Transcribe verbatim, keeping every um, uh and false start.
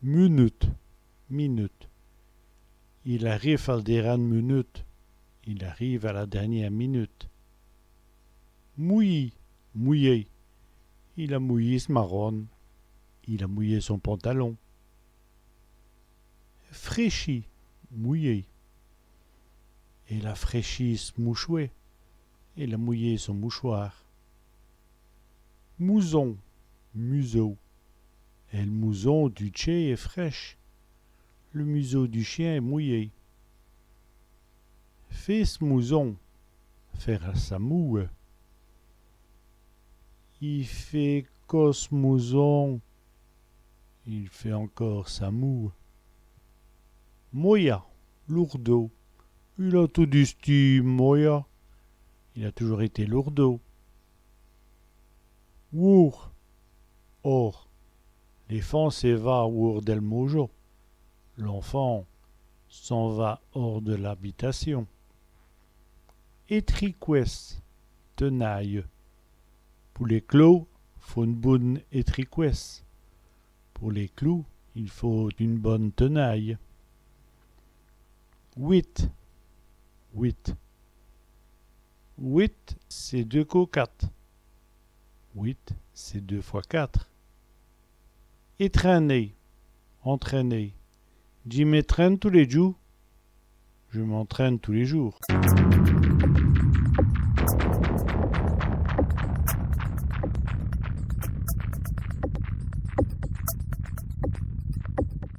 Munute, minute. Il arive al dêrin munute. Il arrive à la dernière minute. Mouyî, mouillé. Il a mouyî s' marone. Il a mouillé son pantalon. Frèchi, mouillé. Èle a frèchi s' mouchwè. Elle a mouillé son mouchoir. Mouson, museau. El mouson du tchén èst frèch. Le museau du chien est mouillé. Fé s' mouson, faire sa moue. I fét co s' mouson. Il fait encore sa moue. Moya, lourdaud. Il a toudi sti moya. Il a toujours été lourdaud. Woûr, hors. L'èfant s'è va woûr dèl môjo. L'enfant s'en va hors de l'habitation. Ètrikwèsse, tenaille. Pou lès clôs, faut ène boune ètrikwèsse. Pour les clous, il faut une bonne tenaille. Wit, huit. Wit, c'èst deûs côps quate. Huit, c'est deux fois quatre. Ètrinner, entraîner. Dji m'ètrin.ne tous lès djoûs. Je m'entraîne tous les jours.